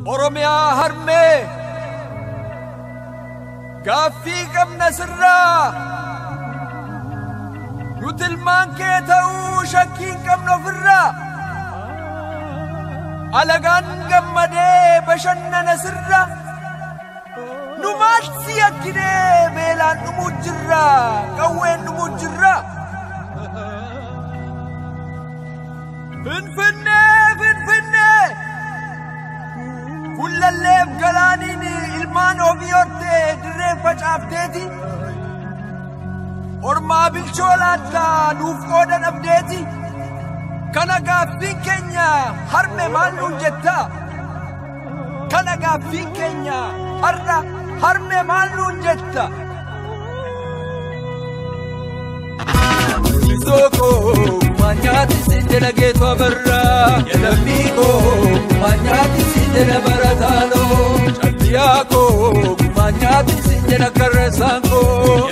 Oromiyaa harmee gaaffii qabna sirraa nuti ilmaan kee ta'uu shakkii hin qabnu ofirraa alagaan gammadee bashannana sirra nu maal si yakkinee beelaan dhumuu jirra qawween dhumuu jirra. Finfinnee Finfinnee Kullalleef galaaniin ilmaan ofii hortee dirree facaafteeti. Ormaa bilchoo laattaa nuuf qooda dhabdeeti. Kana gaaffiin keenya harme maal nuun jetta? Kana gaaffiin keenya har'a harme maal nuun jetta? Soko manyaati sindela geetu abarraa Yadammiiko manyaati sindela barataano Calliyaako manyaati sindela karrasaanko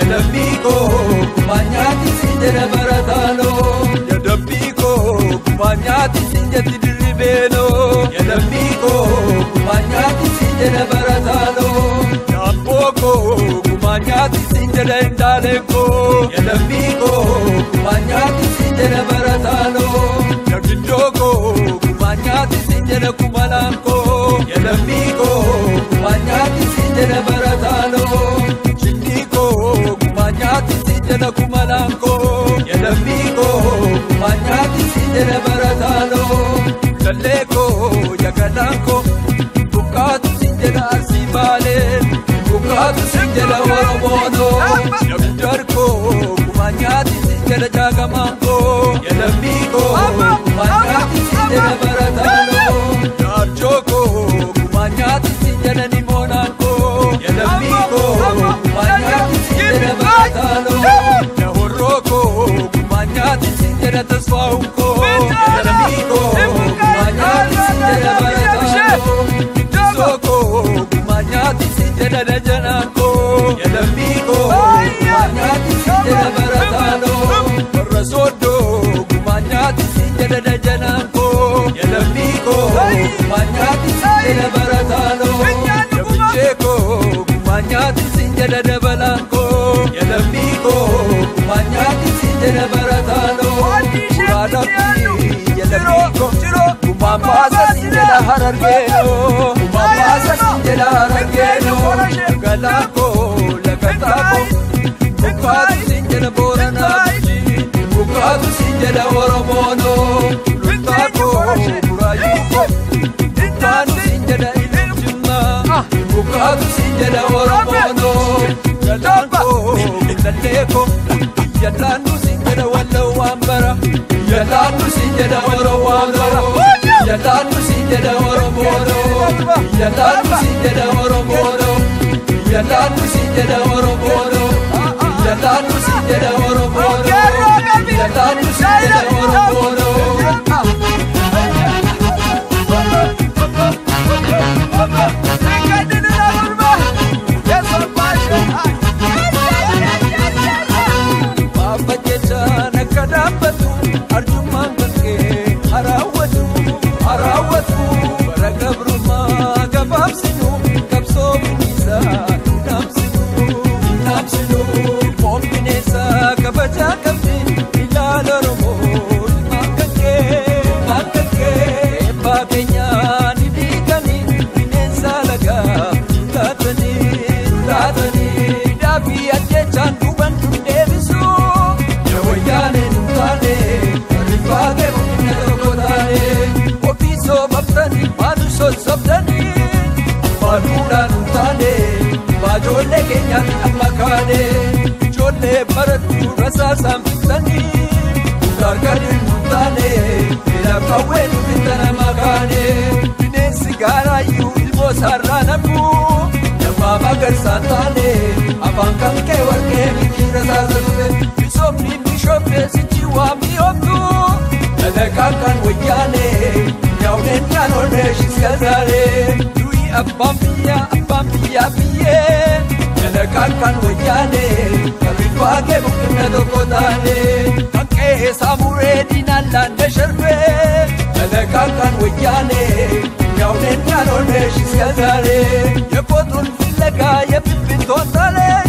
Yadammiiko manyaati sindela barataano Yadammiiko manyaati sinjetti dirribeeno Yadammiiko manyaati sindela barataano Yaabbooko manyaati sindela indaaleko Yadammiiko manyaati sindela barataano Yagiddoko manyaati sindela kumalaanko Yadammiiko manyaati sindela barataano Chinniiko manyaati sindela kumalaanko Yadammiiko manyaati sindela barataano Jalleeko yagalaanko Bukkaatu sindela arsii baalee Bukkaatu sindela Oromoono Yaguddarko manyaati sindela jaagamanko Yadammiiko manyaati sindela barataano Yaarjooko manyaati sindela nimoonaanko Yadammiiko manyaati sindela barataano Yahorrooko manyaati sindela tasfaa'unko Yadammiiko manyaati sindela barataano Soko manyaati sindela dajanaanko Yadammiiko manyaati sindela barataano Warra sooddoo manyaati sindela dajanaanko Yadammiiko manyaati sindela barataano Yaficheeko manyaati sindela dabalaanko Yadammiiko manyaati sindela barataano Muraadabbii yadammiiko Kumambaasa sindela harargeeno Kumambaasa sindela harargeeno Galaako lagataako Bukkaatu sindela booranaa Gujii Bukkaatu sindela Oromoono Lultaako Buraayyuuko Bukkaanu sindela Iluu Bukkaatu sindela Oromoono Galaanko Lalleeko Yallaannu sindela Walloo waan bara Yallaannu sindela Oromoono Yallaannu sindela Oromoono Yallaannu sindela Oromoono Yallaannu sindela Oromoono Yallaannu sindela Oromoono Yallaannu sindela Oromoono Baaba jechaan akka dhaabbatu arjummaan galgee haraawwatu haraawwatu bara gabrummaa gabaabsinu qabsoo bineensaa dhaamsinu dhaamsinu foon bineensaa kabajaa qabdi ilaala Oromoo ilmaan galgee ilmaan galgee eebbaa keenyaa ni dhiiganii bineensa lagaa laatanii laatanii hidhaa fi ajjechaan duuban nu deebisu. Wayyaane nu taane rifaatee humna tokko taane ofii soobabtanii maanu sossobtanii baaduudhaan nu taane baajoollee keenyaatti amma kaane ijoollee barattuu rasaasaan fixanii gargari nu taane beelaaf qawwee nu fixan amma kaane bineensi gaaraayyuu ilmoo isaarraa nafu namaa magarsaan taane afaan kan kee warqee miti rasaasa dhufe. Misoomni mishoofne sichi waa mi'ooftu Dhalakaan kan wayyaane nyaawleen nyaanonne shiskazaare Du'i abbaan biyyaa abbaan biyyaa biyyee Dhalakaan kan wayyaane karriffaa kee buqqina tokko taane Kan qe'ee saamuree diinaan laanne sharfee Dhalakaan kan wayyaane nyaawleen nyaanonne ሆነሽ እስከ ዛሬ። የቆጡን ፍለጋ የብብቶን ጣለች፣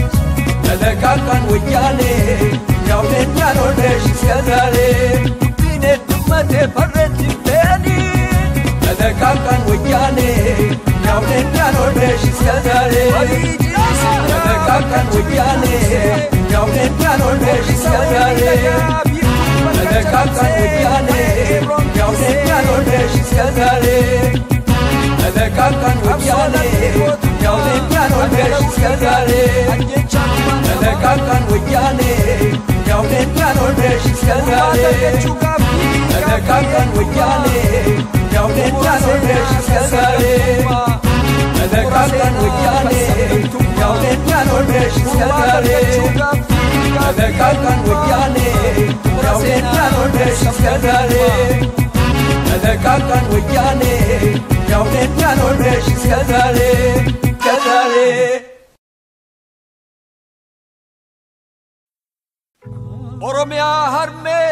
ተለቃቃን ወያኔ እኛው ነን ያልሆነሽ እስከ ዛሬ። ዱቢኔ ዱመቴ ፈረቲ ፌኒ፣ ተለቃቃን ወያኔ እኛው ነን ያልሆነሽ እስከ ዛሬ። ተለቃቃን ወያኔ እኛው ነን ያልሆነሽ እስከ ዛሬ። ተለቃቃን ወያኔ እኛው ነን ያልሆነሽ እስከ ዛሬ። ተለቃቃን ወያኔ እኛው ነን ያልሆነሽ እስከ ዛሬ። ተለቃቃን ወያኔ እኛው ነን ያልሆነሽ እስከ ዛሬ። ተለቃቃን ወያኔ እኛው ነን ያልሆነሽ እስከ ዛሬ። ተለቃቃን ወያኔ እኛው ነን ያልሆነሽ እስከ ዛሬ። ተለቃቃን ወያኔ እኛው ነን ያልሆነሽ እስከ ዛሬ። ተለቃቃን ወያኔ እኛው ነን ያልሆነሽ እስከ ዛሬ፣ እስከ ዛሬ። Oromiyaa harmee